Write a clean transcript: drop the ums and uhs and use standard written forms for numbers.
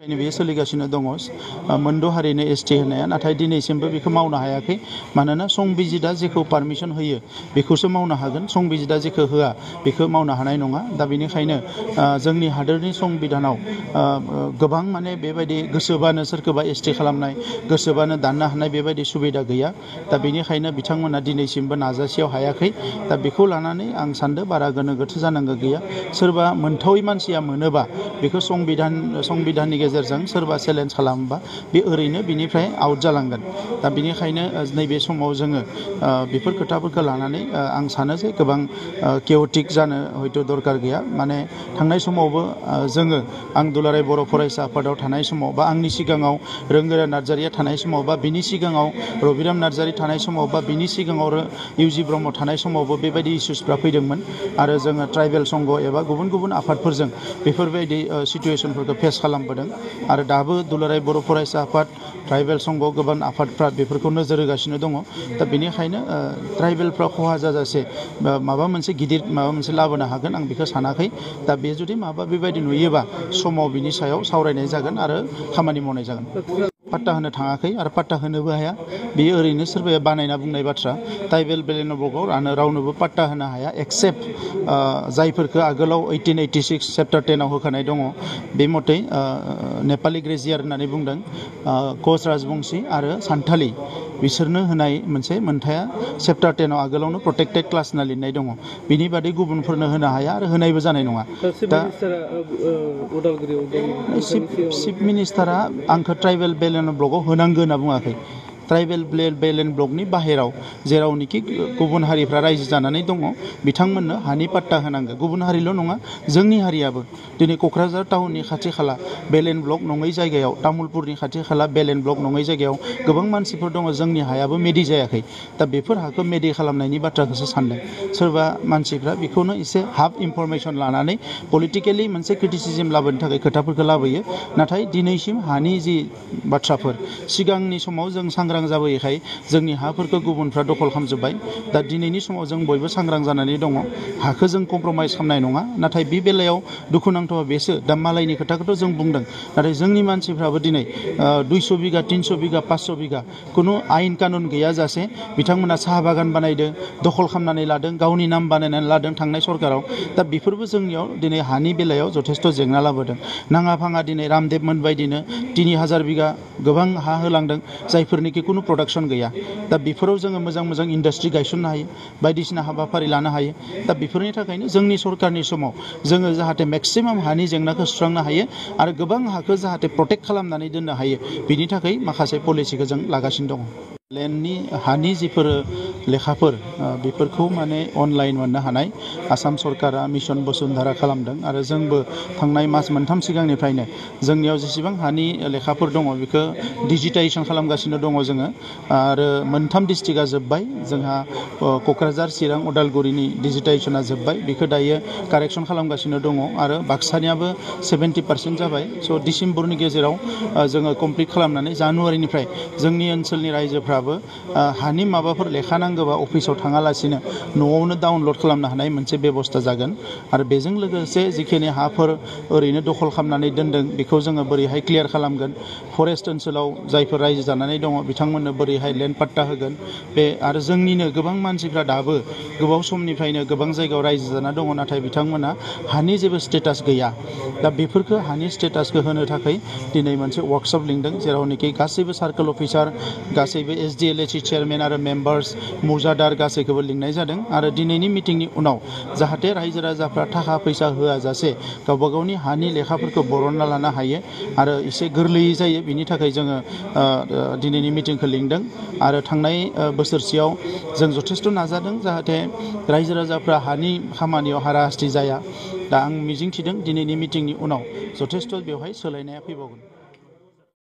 बेयो सोलिगासिनो दङ मोनद' हारिनो एसटि होनाया नाथाय दिनैसिमबो बेखौ मावनो हायाखै मानोना संबिजिदा जेखौ पारमिसन होयो बेखौसो मावनो हागोन संबिजिदा जेखौ होआ बेखौ मावनो हानाय नङा दा बेनिखायनो जोंनि हादोरनि संबिधानाव गोबां माने बेबायदि गोसोबानो सोरखौबा एसटि खालामनाय गोसोबानो दाननो हानाय बेबायदि सुबिदा गैया दा बेनिखायनो बिथांमोना दिनैसिमबो नाजासेयाव हायाखै दा बेखौ लानानै आं सान्दों बारा गोनो गोथो जानांगौ गैया सोरबा मोनथावै मानसिया मोनोबा बेखौ संबिधाननि गेजेरजों सोरबा चेलेन्ज खालामोबा बे ओरैनो बिनिफ्राय आउट जालांगोन दा बेनिखायनो नैबे समाव जोङो बेफोर खोथाफोरखौ लानानै आं सानो जे गोबां केअटिक जानो हयथ' दरकार गैया माने थांनाय समावबो जोङो आं दुलाराय बर' फरायसा आफादाव थानाय समाव बा आंनि सिगाङाव रोंगोरा नार्जारिया थानाय समाव बा बिनि सिगाङाव रबिराम नार्जारि थानाय समाव बा बिनि सिगाङाव इउजि ब्रह्म थानाय समावबो बेबायदि इस्युसफ्रा फैदोंमोन आरो जोङो ट्राइबेल संघ एबा गुबुन गुबुन आफादफोरजों बेफोरबायदि सिटुवेसनफोरखौ फेस खालामबोदों आरो दाबो दुलाराय बर' फरायसा आफाद ट्राइबेल संघ गोबां आफादफ्रा बेफोरखौ नोजोर होगासिनो दङ दा बेनिखायनो ट्राइबेलफ्रा खहा जाजासे माबा मोनसे गिदिर माबा मोनसे लाबोनो हागोन आं बेखौ सानाखै दा बे जुदि माबा बेबायदि नुयोबा समाव बिनि सायाव सावरायनाय जागोन आरो खामानि मावनाय जागोन पाट्टा होनो थाङाखै आरो पाट्टा होनोबो हाया बेयो ओरैनो सोरबाया बानायना बुंनाय बाथ्रा ट्राइबेल बेलेनबर्गआव रावनोबो पाट्टा होनो हाया एक्सेप्ट जायफोरखौ आगोलाव 1886 चेप्टार 10 होखानाय दङ बे मथै नेपालि ग्रेजियार होननानै बुंदों कच राजबंशी आरो सान्थालि बिसोरनो होनाय मोनसे मोनथाया चेप्टार 10 आगोलावनो प्रटेक्टेड क्लास होनना लिरनाय दङ बिनि बादै गुबुनफोरनो होनो हाया आरो होनायबो जानाय नङा दा चिफ मिनिस्टारा आंखौ ट्राइबेल बेलेन ब्लकआव होनांगौ होनना बुङाखै ट्राइबेल बेलेन ब्लकनि बाहेराव जेरावनोखि गुबुन हारिफ्रा रायजो जानानै दङ बिथांमोननो हानि पाट्टा होनांगौ गुबुन हारिल' नङा जोंनि हारियाबो दिनै क'क्राझार टाउननि खाथि खाला बेलेन ब्लक नङै जायगायाव तामुलपुरनि खाथि खाला बेलेन ब्लक नङै जायगायाव गोबां मानसिफोर दङ जोंनि हायाबो मेडि जायाखै दा बेफोर हाखौ मेडि खालामनायनि बाथ्राखौसो सानदों सोरबा मानसिफ्रा बेखौनो एसे हाफ इनफरमेसन लानानै पलिटिकेलि मोनसे क्रिटिसिजम लाबोनो थाखाय खोथाफोरखौ लाबोयो नाथाय दिनैसिम हानि जि बाथ्राफोर सिगांनि समाव जों सांग्रां जाबोयैखाय जोंनि हाफोरखौ गुबुनफ्रा दखल खालामजोब्बाय दा दिनैनि समाव जों बयबो सांग्रां जानानै दङ हाखौ जों कमप्रमाइज खालामनाय नङा नाथाय बे बेलायाव दुखुनांथावा बेसो दा मालायनि खोथाखौथ' जों बुंदों नाथाय जोंनि मानसिफ्राबो दिनै 200 बिगा 300 बिगा 500 बिगा खुनु आयेन कानुन गैयाजासे बिथांमोना साहा बागान बानायदों दखल खालामनानै लादों गावनि नाम बानायनानै लादों थांनाय सरकाराव दा बेफोरबो जोंनियाव दिनै हानि बेलायाव जथेस्थ' जेंना लाबोदों नाङा फाङा दिनै रामदेब मोनबायदिनो 3000 बिगा गोबां हा होलांदों जायफोरनिखि खुनु प्रडाक्सन गैया दा बेफोराव जोङो मोजां मोजां इन्डास्ट्रि गायसननो हायो बायदिसिना हाबाफारि लानो हायो दा बेफोरनि थाखायनो जोंनि सरकारनि समाव जोङो जाहाथे मेक्सिमाम हानि जेंनाखौ सुस्रांनो हायो आरो गोबां हाखौ जाहाथे प्रटेक्ट खालामनानै दोननो हायो बिनि थाखाय माखासे पलिसिखौ जों लागासिनो दङ लेन्डनि हानि जिफोर लेखाफोर बेफोरखौ माने अनलाइन मोननो हानाय आसाम सरकारा मिशन बसुन्धरा खालामदों आरो जोंबो थांनाय मास मोनथाम सिगांनिफ्रायनो जोंनियाव जेसेबां हानि लेखाफोर दङ बेखौ डिजिटाइजेसन खालामगासिनो दङ जोङो आरो मोनथाम डिस्ट्रिक्टआ जोब्बाय जोंहा क'क्राझार चिरां उदालगुरिनि डिजिटाइजेसना जोब्बाय बेखौ दायो कारेक्सन खालामगासिनो दङ आरो बाक्सानियाबो 70% जाबाय स' डिसेम्बरनि गेजेराव जोङो कमप्लिट खालामनानै जानुवारिनिफ्राय जोंनि ओनसोलनि रायजोफ्राबो हानि माबाफोर लेखा नांगौबा अफिसाव थाङालासिनो न'आवनो डाउनलड खालामनो हानाय मोनसे बेबस्था जागोन आरो बेजों लोगोसे जिखिनि हाफोर ओरैनो दखल खालामनानै दोनदों बेखौ जोङो बोरैहाय क्लियार खालामगोन फरेस्ट ओनसोलाव जायफोर रायजो जानानै दङ बिथांमोननो बोरैहाय लेन्ड पाट्टा होगोन बे आरो जोंनिनो गोबां मानसिफ्रा दाबो गोबाव समनिफ्रायनो गोबां जायगायाव रायजो जाना दङ नाथाय बिथांमोना हानि जेबो स्टेटास गैया दा बेफोरखौ हानि स्टेटासखौ होनो थाखाय दिनै मोनसे वर्कशप लिंदों जेरावनोखि गासैबो सार्कोल अफिसार गासैबो SDLHC चेयारमेन आरो मेम्बार्स मौजादार गासैखौबो लिंनाय जादों आरो दिनैनि मिटिंनि उनाव जाहाथे रायजो राजाफ्रा थाखा फैसा होआजासे गावबा गावनि हानि लेखाफोरखौ बरनना लानो हायो आरो एसे गोरलैयै जायो बिनि थाखाय जोङो दिनैनि मिटिंखौ लिंदों आरो थांनाय बोसोरसेयाव जों जथेस्थ' नाजादों जाहाथे रायजो राजाफ्रा हानि खामानियाव हाराहास्ति जाया दा आं मिजिंथिदों दिनैनि मिटिंनि उनाव जथेस्थ' बेवहाय सोलायनाया फैबावगोन